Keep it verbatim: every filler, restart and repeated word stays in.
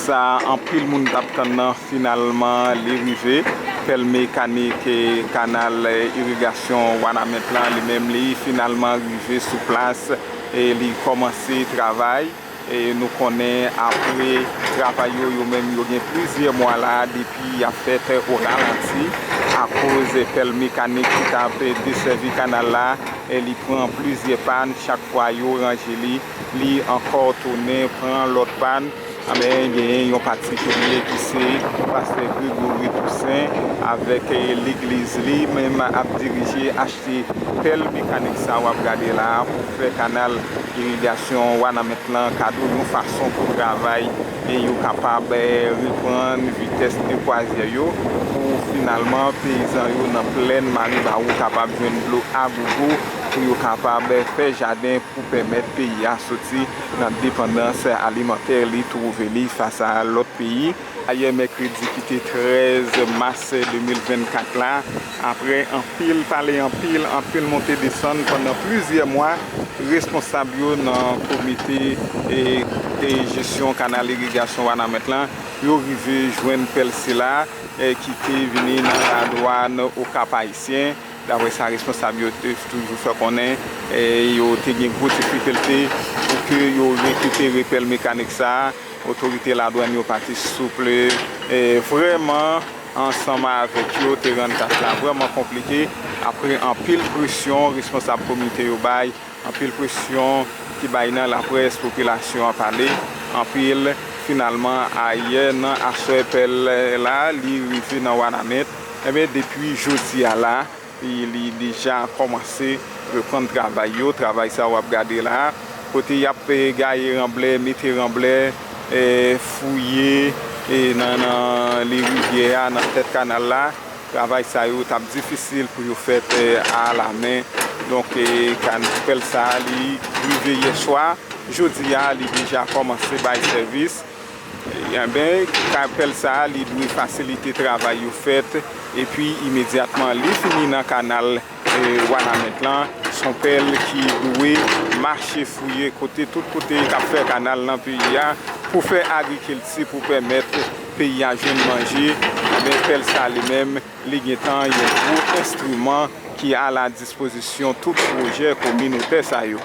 Sa anpil moun t ap tann nan, finalman, li rive. Pèl mekanik, eh, kanal, eh, irigasyon Wanament lan, li menm, li finalman rive sou plas e li kòmanse travay. E nou konnen apre travay yo, yo menm, yo gen plizyè mwa la depi y ap fèt o ralanti akoz pèl mekanik ki t ap desèvi kanal la, e li pran plizyè pàn. Chak fwa yo ranje li, li ankò tounen pran lòt pàn. Anben, genyen yon patikilye ki se pastè Gregory Toussaint avèk, eh, legliz li menm ap dirije, achte pèl mekanik sa w ap gade la a pou fè kanal irigasyon Wanament lan kado yon fason pou travay e yo kapab, eh, reprann vitès de kwazyè yo pou finalman peyizan yo nan plèn Maribawo kapab jwenn dlo agogo pou yo kapab, eh, fè jaden pou pèmèt peyi a soti nan depandans alimantè li twouve li fas a lòt peyi. Ayè mèkredi ki te trèz mas de mil vennkat la, apre anpil pale, anpil, anpil monte desann pandan plizyè mwa, responsab yo nan komite e, e jesyon kanal irigasyon Wanament lan, yo rive jwenn pèl sila, e ki te vini nan ladwàn Okap Ayisyen. Daprè sa responsab yo te toujou fè konnen, e yo te gen gwo difikilte pou ke yo rekipere pèl mekanik sa a. Otorite ladwàn yo pa te souple, e vrèman ansanm avèk yo te rann tach la vrèman konplike. Apre anpil presyon responsab komite yo bay, anpil presyon ki bay nan laprès, popilasyon an pale anpil. Finalman, ayè nan aswè pèl la, li rive nan Wanament. Enben, depi jodi a la, li, li deja kòmanse reprann travay yo. Travay sa w ap gade la, kote y ap, eh, gaye ranblè, mete ranblè, eh, fouye, eh, nan, nan le rivyè a, nan tèt kanal la. Travay sa yo t ap difisil pou yo fèt, eh, alamen. Donk, eh, kan-, pèl sa a, li rive yè swa. Jodi a, li deja kòmanse bay sèvis. Enben, ka-, pèl sa a, li dwe fasilite travay yo fèt. Epi, imedyatman, li fini nan kanal, eh, Wanament lan, s on pèl ki dwe mache fouye kote, tout kote k ap fè kanal nan peyi a, pou fè agrikilti, pou pèmèt peyi a jwenn manje. Enben, pèl sa li menm, li gentan yon gwo enstriman ki a la dispozisyon tout pwojè kominotè sa yo.